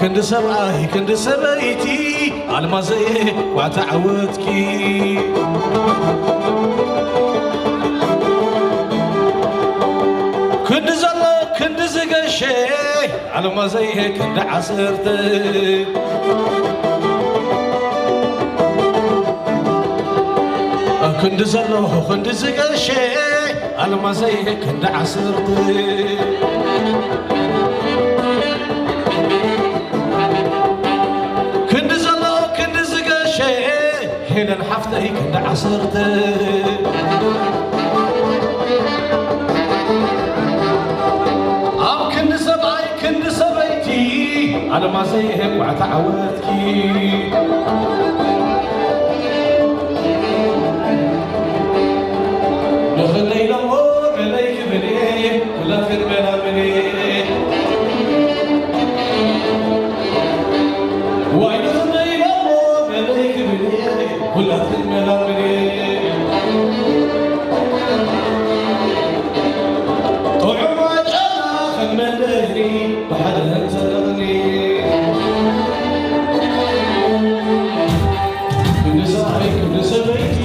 ክንዲ ሰብኣይ ክንዲ ሰበይቲ ኣልማዘየ ዋታ ዓወትኪ። ክንዲ ዘሎ ክንዲ ዝገሸ ኣልማዘየ ክንዲ ዓሰርተ። ክንዲ ዘሎ ክንዲ ዝገሸ ኣልማዘይ ክንዲ ዓሰርተ። ክንዲ ዘሎ ክንዲ ዝገሸ ሄለን ሓፍተይ ክንዲ ዓሰርተ። ኣብ ክንዲ ሰብኣይ ክንዲ ሰበይቲ ኣልማዘይ ሄኳዕ ተዓወትኪ። ንኽንደይ ኢሎሞ መለይ ክብል እየ ኩላትን መላምል እየ። ዋይ ንኽንደይ ኢሎሞ መለይ ክብል እየ ኩላትን መላምል እየ። ጥዑም ዋጫ ከም መለኒ ብሓደ እንተለቕኒ። ክንዲ ሰብኣይ ክንዲ ሰበይቲ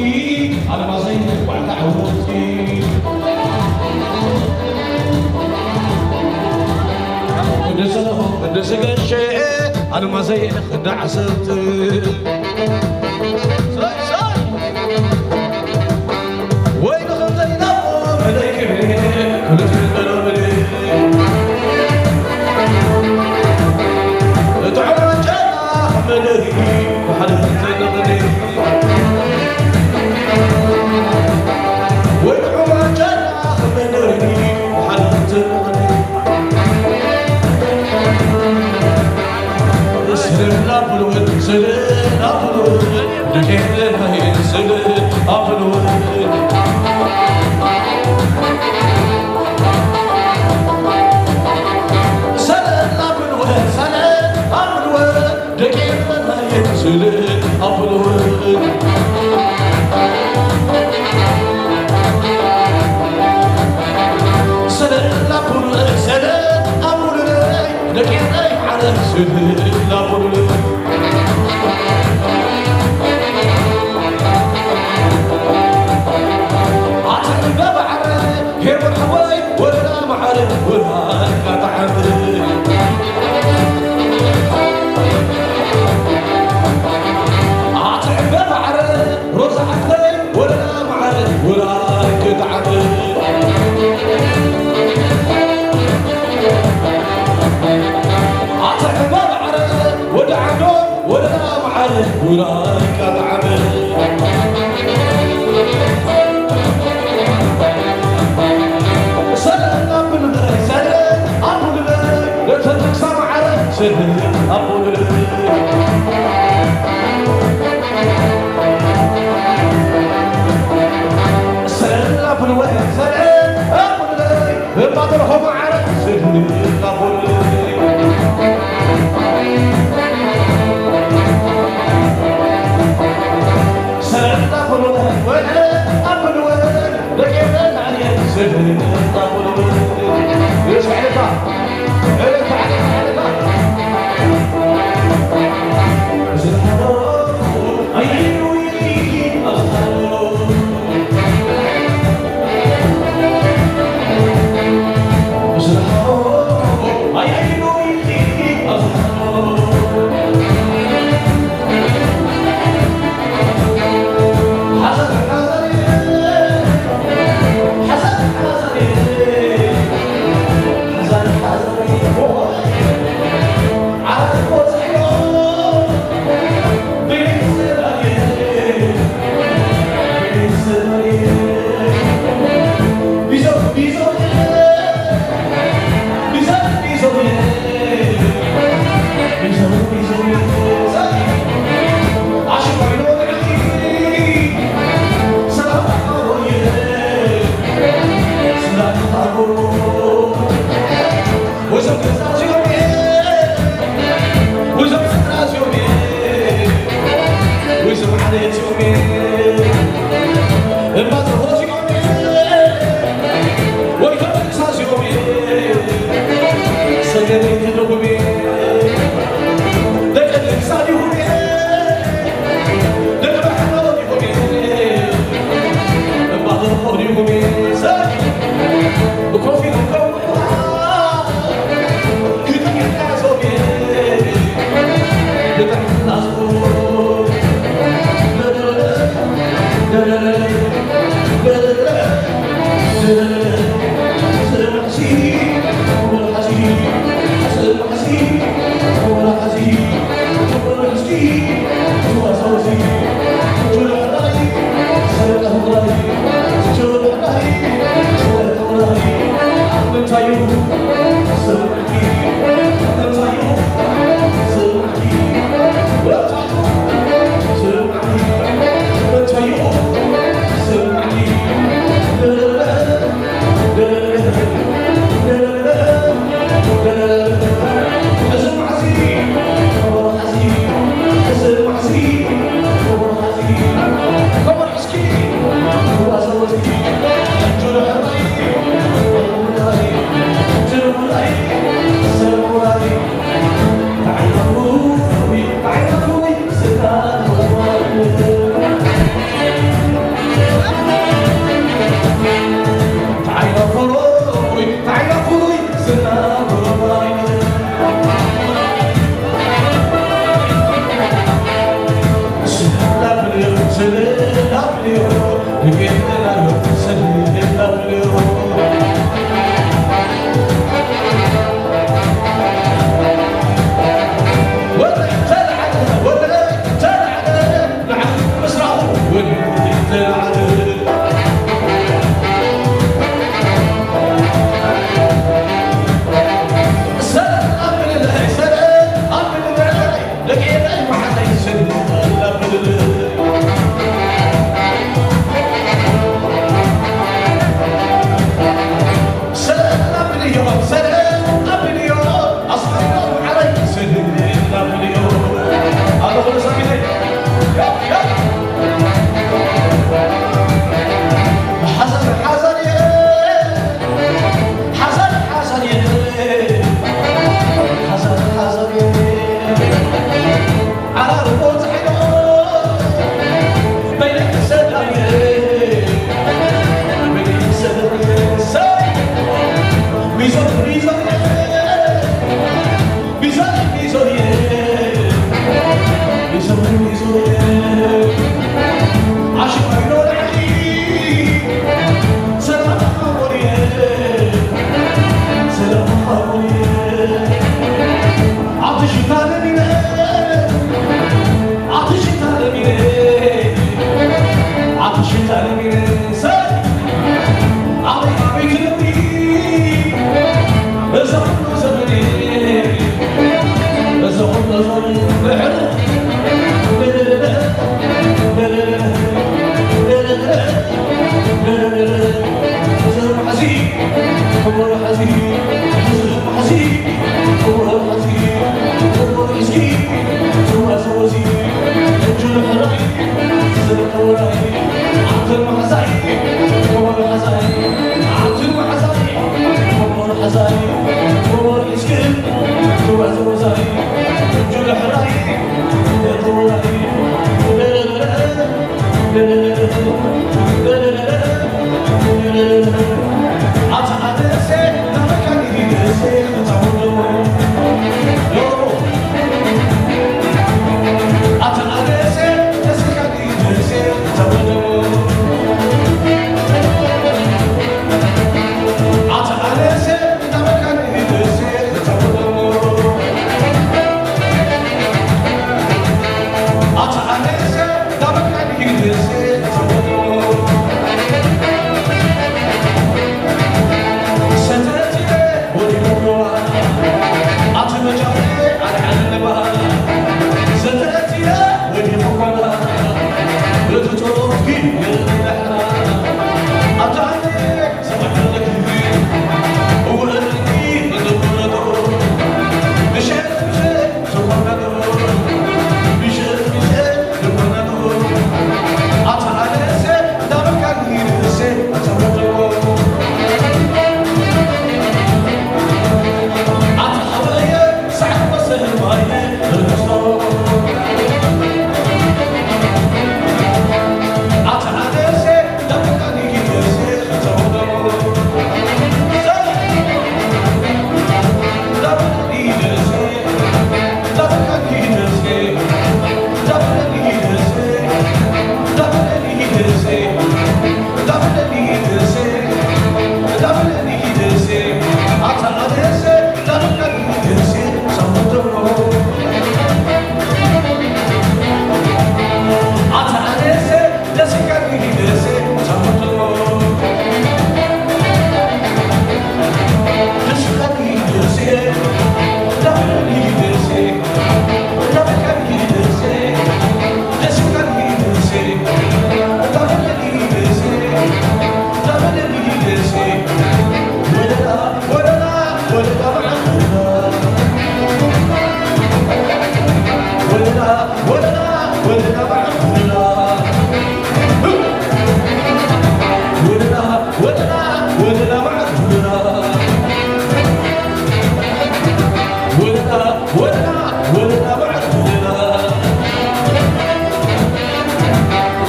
ኣልማዘይ ተቋዕታ ዓወቲ። ክንዲ ሰለኹ ክንዲ ዝገሸ ኣልማዘይ ክንዲ ዓሰርተ። ወይ ንኽንደይ ኢሎሞ መለይ ክብል ኩሉ ትንበሎ መለይ። ጥዑም ዋንጫ መለይ ብሓደ ትንበሎ መለይ። ወይ ጥዑም ዋንጫ መለይ ብሓደ ትንበሎ መለይ። ደቂ ኤረይ ሓደ ስድላ ቡሉ። ኣቲ ዕምበባ ዓረ ሄሞን ሓወይ ወላ መዓረ ወላ ካጣዓረ። ኣቲ ዕምበባ ዓረ ሮዛ ዓፍረይ ወላ መዓረ ወላ ክጣዓረ። ኣቲ ዕምበባ ዓረ ወዲ ዓዶ ወላ መዓረ ወላ ካጣዓረ። ሰለ ኣቡልበይ ሰለ ኣቡልበይ ለተንሳ መዓረ ሰለ ኣቡልበይ። ሰለ ኣቡልበይ ሰለ ኣቡልበይ እባ በልኾ መዓረ ሰለ ኣቡልበይ። ሰለ ኣቡልበይ ወደ ኣቡልበይ ደቂ ኤረይ ናዕየ ሰለ ኣቡልበይ። እስኪ ዕልልታ።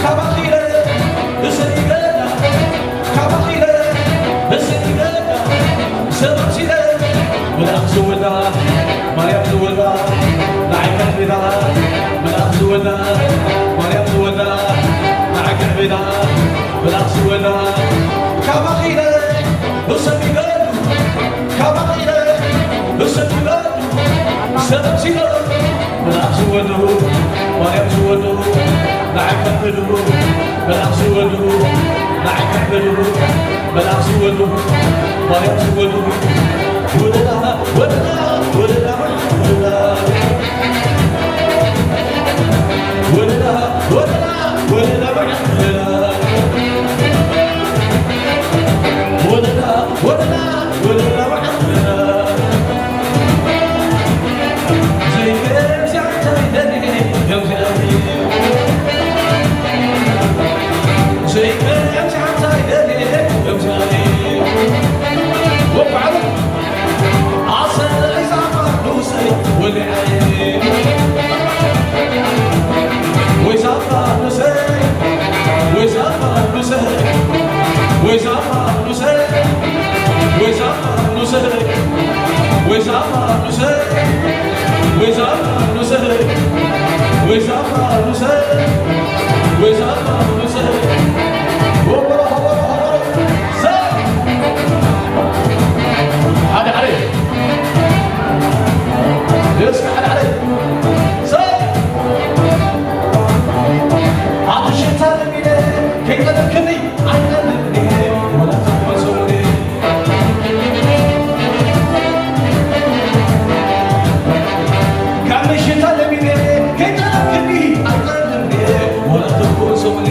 ካባኺ ኢለ ህስን ኢለ፣ ካባኺ ኢለ ህስን ኢለ፣ ሰማዕ ሲለ፣ መልኣኽ ዝወዳ፣ ማርያም ዝወዳ፣ ንዓይ ከዕቤዳ፣ መልኣኽ ዝወዳ፣ ማርያም ዝወዳ፣ ንዓይ ከዕቤዳ፣ መልኣኽ ዝወዳ፣ ካባኺ ኢለ ህስን ኢለ፣ ካባኺ ኢለ ህስን ኢለ፣ ሰማዕ ሲለ፣ መልኣኽ ዝወዱ፣ ማርያም ዝወዱ፣ ንዓይ ከዕብዱ፣ መልኣኽ ዝወዱ፣ ንዓይ ከዕብዱ፣ መልኣኽ ዝወዱ፣ ማርያም ዝወዱ፣ ወለላ፣ ወለላ፣ ወለላ፣ ወለላ፣ ወለላ፣ ወለላ፣ ወለላ፣ ወለላ፣ ወለላ፣ ወለላ፣ ወለላ፣ ሓደ ሓደ። እስኪ ሓደ ሓደ። ሰብ። ኣቲ ሽታ ለሚደ ከይጠለብክኒ ኣይጠልብኒ ወላ ትመሰውኒ። ካብ ምሽታ ለሚደ ከይጠለብክኒ ኣይጠልብኒ ወላ ትመሰውኒ።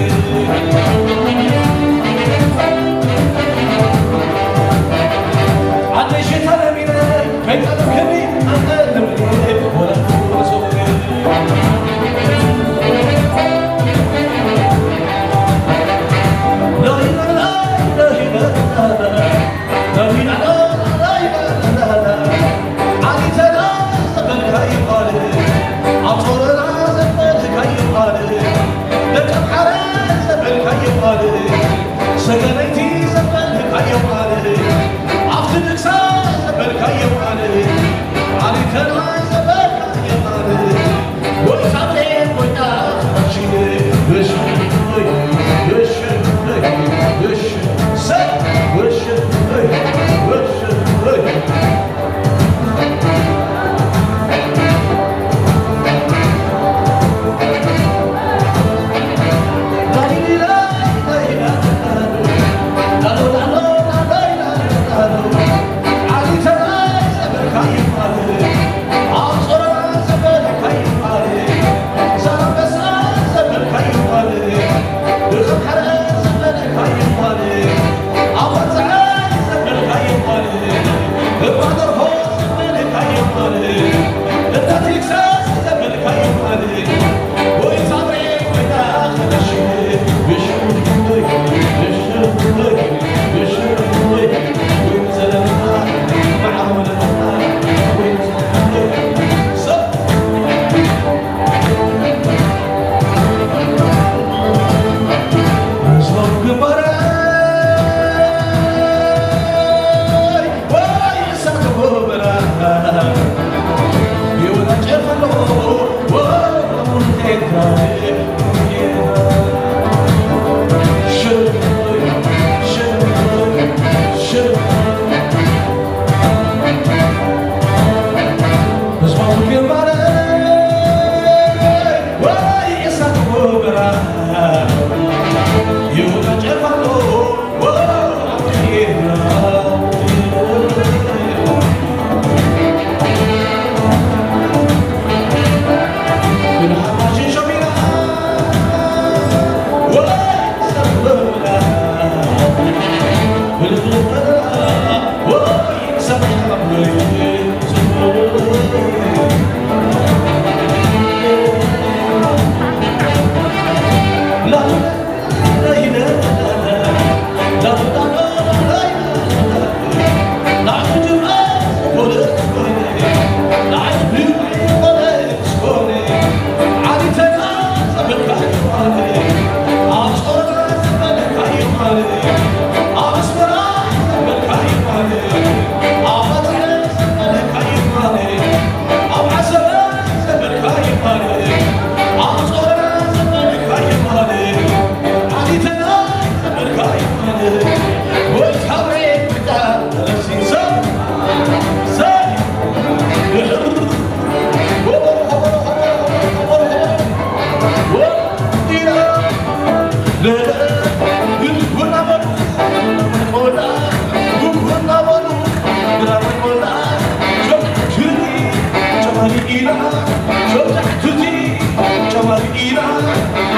ጨማሪ ኢላ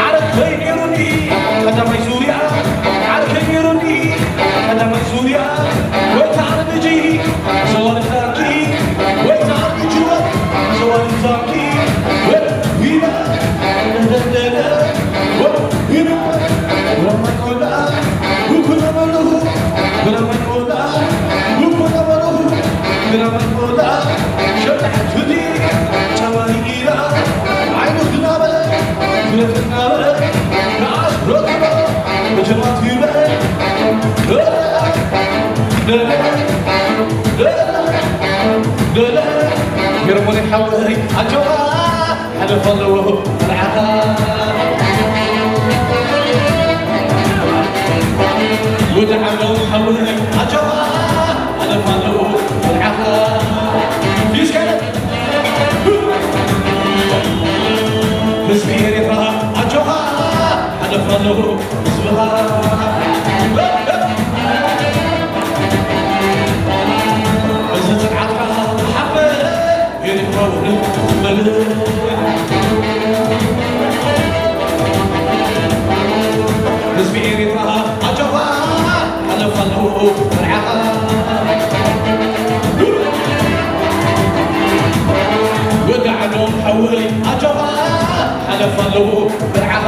ዓረከይ ነይሩኒ ቀዳማይ ዙርያ፣ ዓርከይ ነይሩኒ ቀዳማይ ዙርያ። ወይ ተዓርብጂ ዘዋሪ ዛኪ፣ ወይ ተዓርብጂ ዘዋሪ ዛኪ። ወይ ዊና፣ ደደደደ፣ ወይ ዊና፣ ወይ ቆልዓ፣ ውኩ ነበርኹ፣ ወይ ቆልዓ፣ ውኩ ነበርኹ፣ ወይ ቆልዓ። ሸጣሕቱቲ ጨማሪ ኢላ ዓይኑ ዝናበ፣ ግረፍ እናበለ፣ ንኣስ ሮጥሮ፣ ብጀማት ይበለ። ገርሞኒ ሓወይ ኣጆኻ ሓለፍ ኣለዎ መርዓኻ። ወዲ ዓጋው ሓወይ ኣጆኻ ሓለፍ ኣለዎ መርዓኻ። ፊሽካ ህዝቢ ኤርትራ ኣጆኻ ሓለፍ ኣለዎ ህዝብኻ። እዚ ጽንዓትካ ሓበ ኤርትራዊ በል። ህዝቢ ኤርትራ ኣጆኻ ሓለፍ ኣለዎ መርዓኻ። ወዲ ዓዶም ሓወይ ኣጆኻ ሓለፍ ኣለዎ መርዓኻ።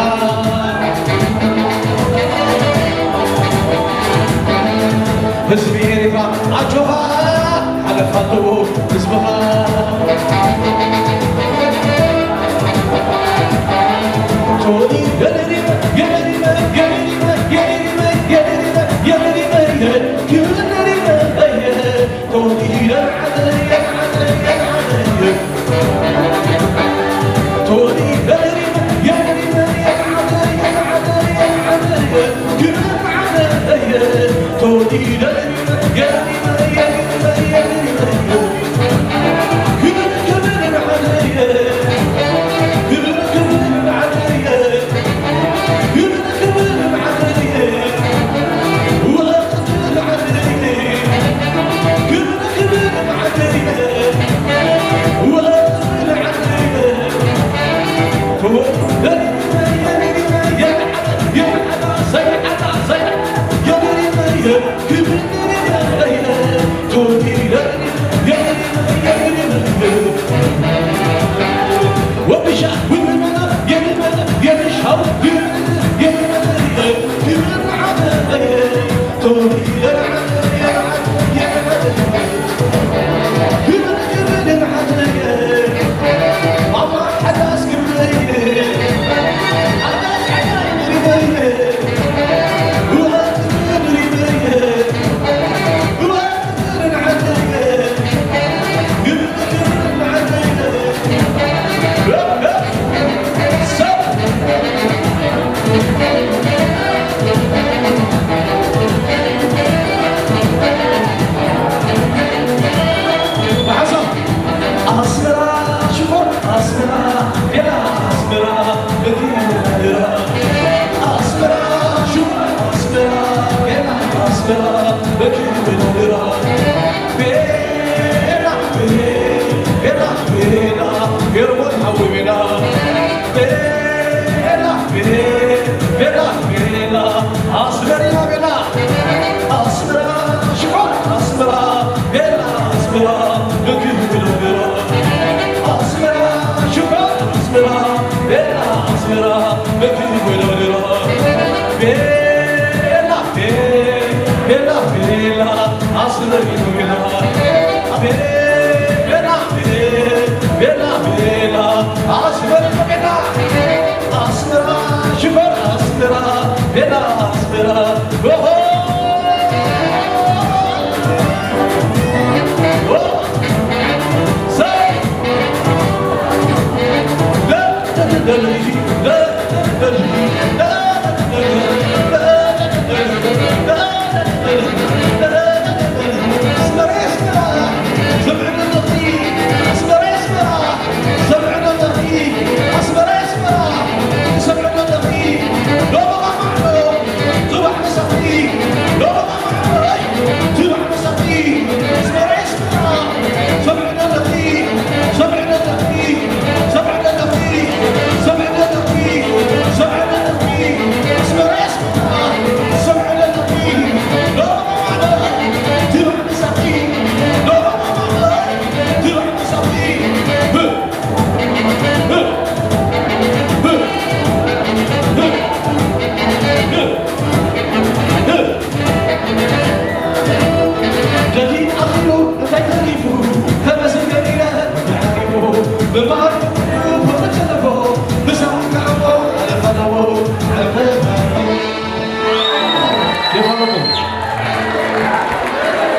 ህዝቢ ኤርትራ ኣጆኻ ሓለፍ ኣለዎ ህዝብኻ። ቶኒ የደሪመ፣ የደሪመ፣ የደሪመ፣ የደሪመ፣ የደሪመ፣ የደሪመ፣ የደሪመ፣ የደሪመ፣ የደሪመ፣ ኣስመራ ሽኮር ኣስመራ ቤላ ኣስመራ በኪ ወደወደራ ቤላ ቤላ ቤላ ኣስመራ ቤላ ቤላ ቤላ ቤላ ኣስመራ ቤላ ኣስመራ ሽኮር ኣስመራ ቤላ ኣስመራ ኦሆ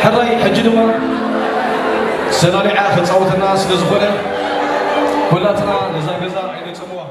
ሕራይ ሕጂ ድማ ሰላሊዓ ክፃወተና ስለ ዝኾነ ኩላትና ነዛ ገዛ ኣይነፀምዋ።